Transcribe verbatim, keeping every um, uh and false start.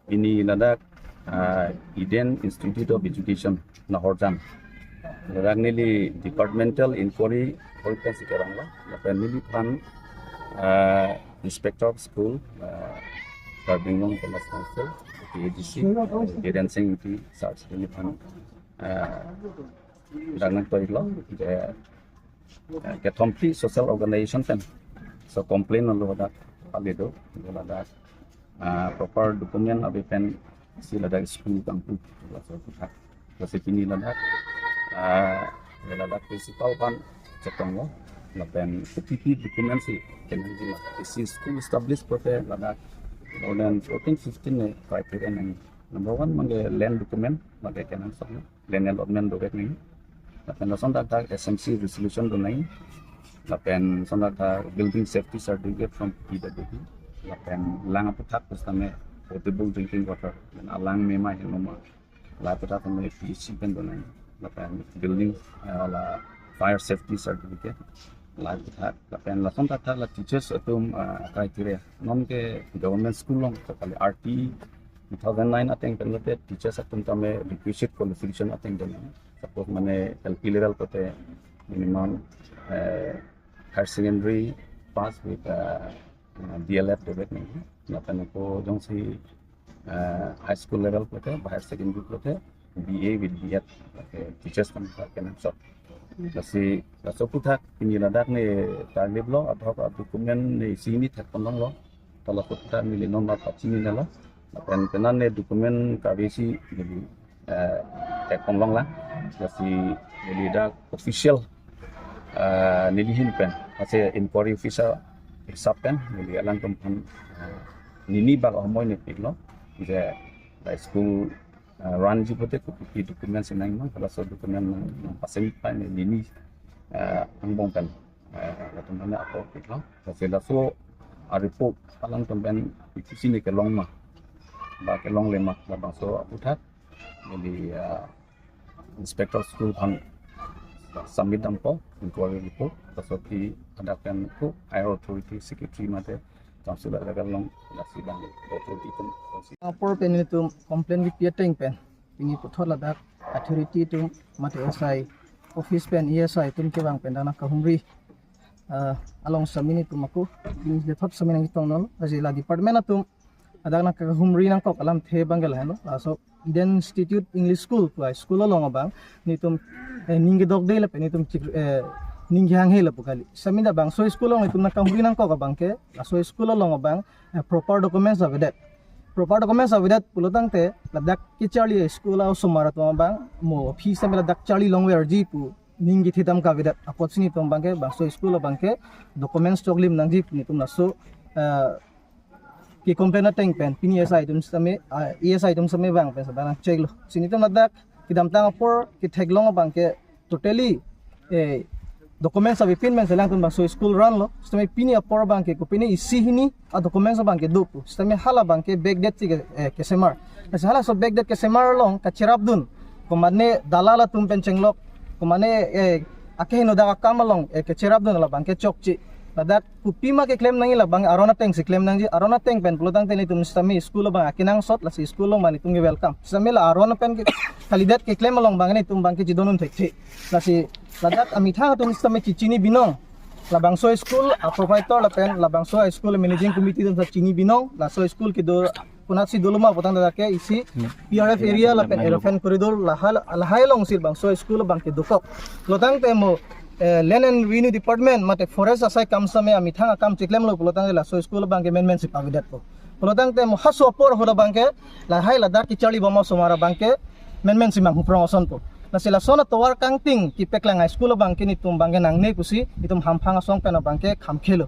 Pini ladak, ah, Eden Institute of Education Nahorjan, ladak neli departmental inquiry hall pensi kerang lo. Lapen neliphan, ah, Inspector of School, ah, Karbi Anglong Autonomous Council, P A D C, Biren Singh Ingti sir, neliphan, ah, ladak nangtoi lo je, eh, kethom phli social organization pen so complain lo ladak pali do, ladak, ah, proper document ave pensi ladak school kangpu, laso aphuthak. Lasi pini ladak, ah, ladak principal aphan chetong lo, lapen kopi kopi document si kenangji ma. Isi school establish pulote ladak more than fourteen fifteen ne criteria nang. Number one abangke land document abangke kenangsot lo, land allotment dovek nang. Lapen lason dak dak S M C resolution do nang. Lapen lason dak dak building safety certificate from P W D. Lapen lang aphuthak pusitame potable drinking water, lapen alang mema heno ma, la aphuthak tame P H C pen do nang. Lapen building, eh, la fire safety certificate, la aphuthak. Lapen lason dak dak la teachers atum, ah, criteria. Non ke government school along kali R T two thousand nine ateng pen lote teachers atum tame requisite qualification ateng do nang. Suppose mane L P level pulote minimum, eh, higher secondary pass with, uh, uh, D L Ed dovek nang. Lapen ako jongsi, uh, high school level pulote, higher secondary pulote, B A with B Ed, okay, teachers aphan kenangsot. Lasi laso aphuthak pini ladak ne tarlip lo, adhok a document ne isi ne thek pon long lo. Laso aphuthak neli non ma pachini ne lo. Lapen penan ne document kave si neli, eh, thek pon long lang. Lasi neli dak official, eh, neli ahin pen, ase inquiry officer hisap pen neli alangtum aphan, eh, nini bak ahomoi ne pik lo je la school, eh, run ji pulote kopi kopi document si nang ma, laso document nang, nang pasang pa ne nini, eh, angbong pen, eh, latum aphan ako pik lo. Lasi laso a report alangtum pen isi ne kelong ma, ba kelongle ma, labangso aphuthak neli, ah, Inspector School aphan submit dampo inquiry report. Laso aphi ladak pen ko higher authority secretary mate council level along lasi abang authority pen. Apor pen nelitum complaint kipi ateng pen pini puthot ladak authority atum mate S I office pen A S I atum kevang pen dak nangkahumri, ah, along sitame nelitum ako pini puthot sitame nangketong non, lasi la department atum ladak nangkahumri nangkok alamthe abangke lahenlo. Laso Eden Institute English School pu a school along abang nelitum, eh, ning kedokde lapen nelitum chik, eh, ning kehanghe lapu kali. Sitame labangso school along nelitum nangkahumri nangkok abangke, laso school along abang, eh, proper documents avedet. Proper documents avedet pulotangte ladak kecharli school a osomar atum abang mo aphi sitame ladak charli longverji pu ning kethedam kavedet apotsi nelitum abangke, bangso school abangke documents choklim nangji pu nelitum laso, eh, kecomplain ateng pen pini S I atum sitame, ah, A S I atum sitame vang pen sitame nangchek lo. Si nelitum ladak kedamtang apor ketheklong abangke totally, eh, documents avepin pen si alangtum bangso school run lo. Sitame pini apor abangke kopine isi hini a documents abangke do pu. Sitame hala abangke backdate si ke, eh, kesemar. Lasi halaso backdate kesemar along kacherapdun, komatne dalal atum pen chenglok, komatne, eh, akeheno dak akam along, eh, kacherapdun labangke chokche. Ladak kopima keklem nangji labang aron ateng si klem nangji, aron ateng pen pulotangte nelitum sitame school abang akenangsot, lasi school along abang nelitum ke welcome. Sitame la aron pen ke kalidet keklem along abang nelitum abangke chedondun thekthe. Lasi ladak amethang atum sitame chechini binong. Labangso school a proprietor lapen labangso a school managing committee atum sitame chini binong. Laso school kedo konatsi dolo ma putangte dak ke isi P R F area lapen elephant corridor lahai, lahai alongsi bangso school abangke dokok. Pulotangte mo, eh, Land and Revenue Department mate Forest asai kam sitame amethang akam chiklemlo pulotangte laso school abangke menmen si pavedetpo. Pulotangte mo halaso apor ahut abangke lahai ladak kecharli bom osomar abangke menmen si manghuprong asonpo. Lasi lason atovar kangting kepeklang a school abangke nelitum abangke nangne pusi nelitum hamphang asong pen abangke khamkhelo.